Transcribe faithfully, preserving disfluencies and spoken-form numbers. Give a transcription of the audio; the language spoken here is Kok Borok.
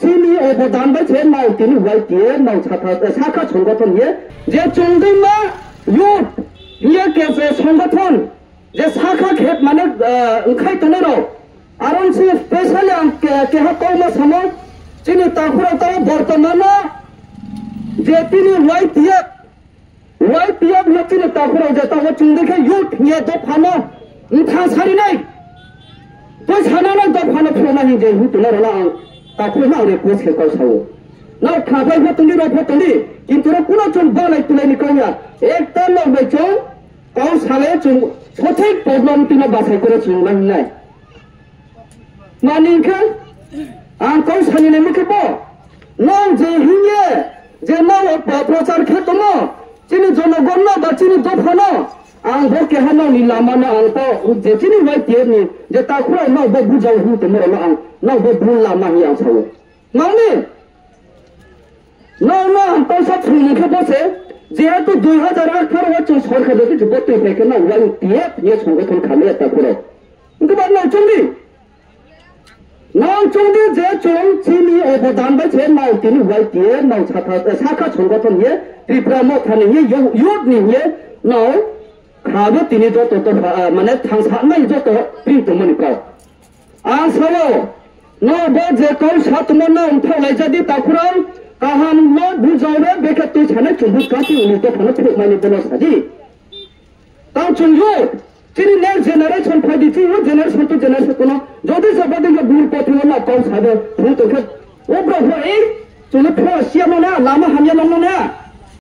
Chini obodan bai se nao tini Y T F nao sakha, sakha songothon ye je chungdima youth ye ke se songothon je sakha khe mane, eh, wngkhai tongnai rok. Aron se specially ang ke, keha kokma samo chini takhurok tao bortomano je tini Y T F Y P F no chini takhurok je tabuk chwng dikhe youth hiye dophano wngthang sarinai. Twi sananai dophano phunukna hinje hutuna rwna ang takhurokno ang request khe kok sao. Nao khabai pho tongdi, rok pho tongdi, kintu rok kuno chwng balai tulaini kok ya. Ekta nokbai chwng kok sale chwng sothik problem tino bachai kore chwng nang hinai. Mani hwnkhe ang kok sani nai mukhe bo. Nang je hiye je nang o pa-, prochar khe tongo, chini jonogon no ba chini dopha no, ang bo keha nang ni lama no ang ta je chini Y T F ni je takhurok no bo bujao hwn tongma rok no ang nang bo bul lama hi ang sao. Nang ni Nang no ang tongsa thwngmung khe bo se, jehetu dui hazar atharo o chwng sorkar bai khe bo twi phai khe nang Y T F ye songothon khamya takhurok. Wngkhe ba nang chongdi. Nang chongdi je chwng chini obodan bai se nang tini Y T F nang sakha, sakha songothon ye Tripura Motha ni ye yo-, youth ni ye nang khabo tini joto to, ah, mane thangsa nai joto pri tongmani kok. Ang sao, no bo je kok sa tongma no wngthok laijadi takhurok, kaham no bujao re bekhe twi sanai chumbu kati uni dophano phunukmani bono sadi. Tang chwng yo, chini next generation phai di, chini generation to generation kono, jodi jabadi yo bul kothi no kok sabo, phung tongkhe, o bro ho ei, chwngno phung siya no na, lama hamya no na,